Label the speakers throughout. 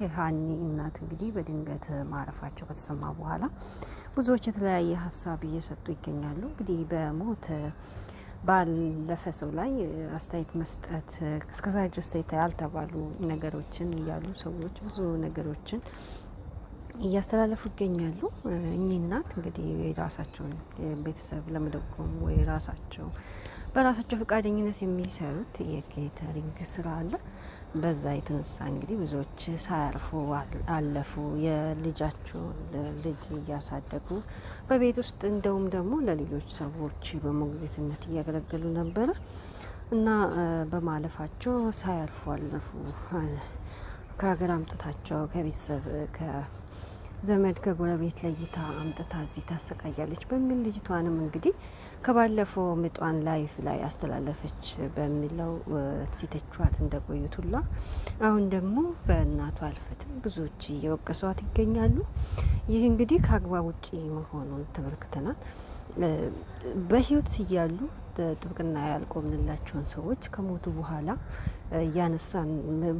Speaker 1: የሀኒ እናት እንግዲህ በድንገት ማረፋቸው ከተሰማ በኋላ ብዙዎች የተለያየ ሀሳብ እየሰጡ ይገኛሉ። እንግዲህ በሞት ባለፈ ሰው ላይ አስተያየት መስጠት እስከዛ ድረስ ያልተባሉ ነገሮችን እያሉ ሰዎች ብዙ ነገሮችን እያስተላለፉ ይገኛሉ። እኚህ እናት እንግዲህ የራሳቸውን ቤተሰብ ለመደጎም ወይ ራሳቸው በራሳቸው ፈቃደኝነት የሚሰሩት የ catering ስራ አለ። በዛ የተነሳ እንግዲህ ብዙዎች ሳያርፉ አለፉ። የልጃቸውን ልጅ እያሳደጉ በቤት ውስጥ እንደውም ደግሞ ለሌሎች ሰዎች በሞግዚትነት እያገለገሉ ነበረ እና በማለፋቸው ሳያርፉ አለፉ። ከሀገር አምጥታቸው ከቤተሰብ ዘመድ ከጎረቤት ለይታ አምጥታ እዚህ ታሰቃያለች በሚል ልጅቷንም እንግዲህ ከባለፈው ምጧን ላይፍ ላይ አስተላለፈች በሚለው ሲተቿት እንደቆዩት ሁላ አሁን ደግሞ በእናቷ አልፈትም ብዙዎች እየወቀሷት ይገኛሉ። ይህ እንግዲህ ከአግባብ ውጭ መሆኑን ተመልክተናል። በህይወት እያሉ ጥብቅና ያልቆምንላቸውን ሰዎች ከሞቱ በኋላ እያነሳን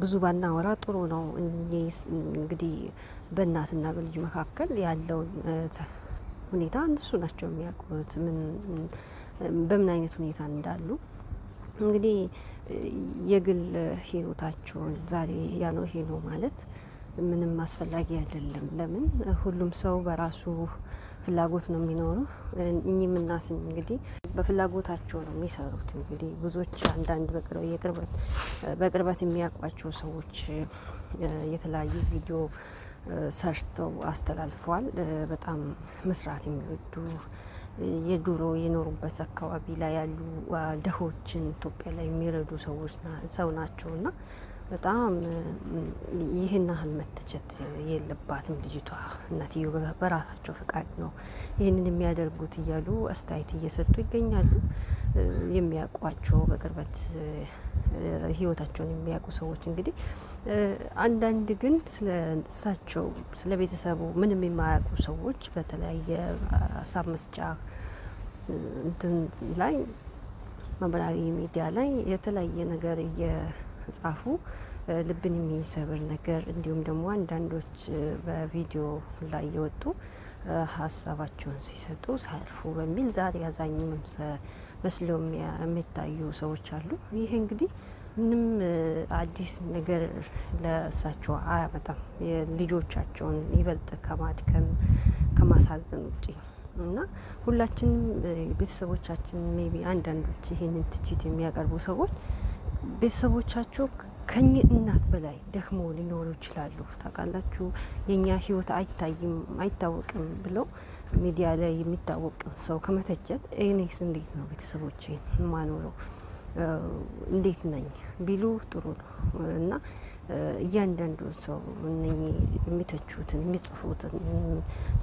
Speaker 1: ብዙ ባናወራ ጥሩ ነው። እንግዲህ በእናትና በልጅ መካከል ያለውን ሁኔታ እነሱ ናቸው የሚያውቁት፣ በምን አይነት ሁኔታ እንዳሉ። እንግዲህ የግል ህይወታቸውን ዛሬ ያ ነው ይሄ ነው ማለት ምንም አስፈላጊ አይደለም። ለምን ሁሉም ሰው በራሱ ፍላጎት ነው የሚኖረው። እኚህም እናት እንግዲህ በፍላጎታቸው ነው የሚሰሩት። እንግዲህ ብዙዎች አንዳንድ በቅርበት የሚያውቋቸው ሰዎች የተለያዩ ቪዲዮ ሰርተው አስተላልፈዋል። በጣም መስራት የሚወዱ የድሮ የኖሩበት አካባቢ ላይ ያሉ ደሆችን ኢትዮጵያ ላይ የሚረዱ ሰዎች ሰው ናቸው እና በጣም ይህን ያህል መተቸት የለባትም ልጅቷ። እናትየው በራሳቸው ፈቃድ ነው ይህንን የሚያደርጉት እያሉ አስተያየት እየሰጡ ይገኛሉ። የሚያውቋቸው በቅርበት ህይወታቸውን የሚያውቁ ሰዎች እንግዲህ አንዳንድ ግን ስለ እሳቸው ስለ ቤተሰቡ ምንም የማያውቁ ሰዎች በተለያየ ሀሳብ መስጫ እንትን ላይ ማህበራዊ ሚዲያ ላይ የተለያየ ነገር እየጻፉ ልብን የሚሰብር ነገር እንዲሁም ደግሞ አንዳንዶች በቪዲዮ ላይ የወጡ ሀሳባቸውን ሲሰጡ ሳያልፉ በሚል ዛሬ አዛኝ መስሎ የሚታዩ ሰዎች አሉ። ይህ እንግዲህ ምንም አዲስ ነገር ለእሳቸው አያመጣም። ልጆቻቸውን ይበልጥ ከማድከም ከማሳዘን ውጪ እና ሁላችንም ቤተሰቦቻችን maybe አንዳንዶች ይህንን ትችት የሚያቀርቡ ሰዎች ቤተሰቦቻቸው ከኚህ እናት በላይ ደክሞ ሊኖሩ ይችላሉ። ታውቃላችሁ፣ የእኛ ህይወት አይታይም አይታወቅም ብለው ሚዲያ ላይ የሚታወቅ ሰው ከመተቸት እኔስ እንዴት ነው ቤተሰቦቼ የማኖረው እንዴት ነኝ ቢሉ ጥሩ ነው እና እያንዳንዱ ሰው እነኚህ የሚተቹትን የሚጽፉትን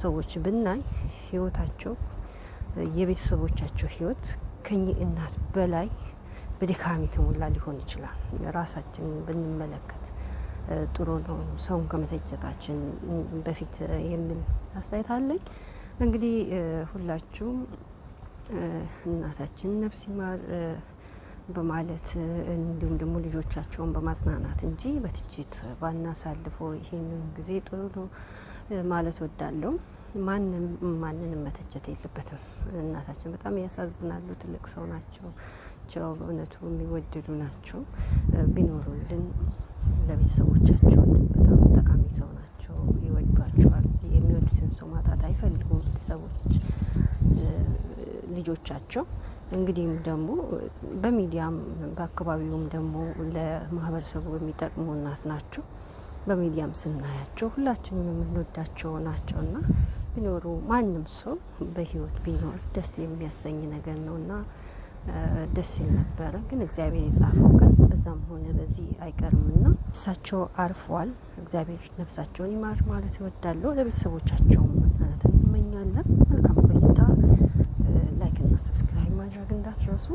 Speaker 1: ሰዎች ብናይ ህይወታቸው የቤተሰቦቻቸው ህይወት ከኚህ እናት በላይ በድካም የተሞላ ሊሆን ይችላል። ራሳችንን ብንመለከት ጥሩ ነው፣ ሰውን ከመተቸታችን በፊት የሚል አስተያየት አለኝ። እንግዲህ ሁላችሁም እናታችን ነፍስ ይማር በማለት እንዲሁም ደግሞ ልጆቻቸውን በማጽናናት እንጂ በትችት ባናሳልፈው ይሄንን ጊዜ ጥሩ ነው ማለት ወዳለው። ማንም ማንንም መተቸት የለበትም። እናታችን በጣም ያሳዝናሉ። ትልቅ ሰው ናቸው። በእውነቱ የሚወደዱ ናቸው። ቢኖሩልን ለቤተሰቦቻቸው በጣም ጠቃሚ ሰው ናቸው። ይወዷቸዋል። የሚወዱትን ሰው ማጣት አይፈልጉም ቤተሰቦች ልጆቻቸው። እንግዲህም ደግሞ በሚዲያም በአካባቢውም ደግሞ ለማህበረሰቡ የሚጠቅሙ እናት ናቸው። በሚዲያም ስናያቸው ሁላችንም የምንወዳቸው ናቸውና ቢኖሩ ማንም ሰው በህይወት ቢኖር ደስ የሚያሰኝ ነገር ነውና ደስ ይል ነበረ። ግን እግዚአብሔር የጻፈው ቀን በዛም ሆነ በዚህ አይቀርምና እሳቸው አርፈዋል። እግዚአብሔር ነፍሳቸውን ይማር ማለት እወዳለሁ። ለቤተሰቦቻቸው መጽናናትን እንመኛለን። መልካም ቆይታ። Like እና subscribe ማድረግ እንዳትረሱ።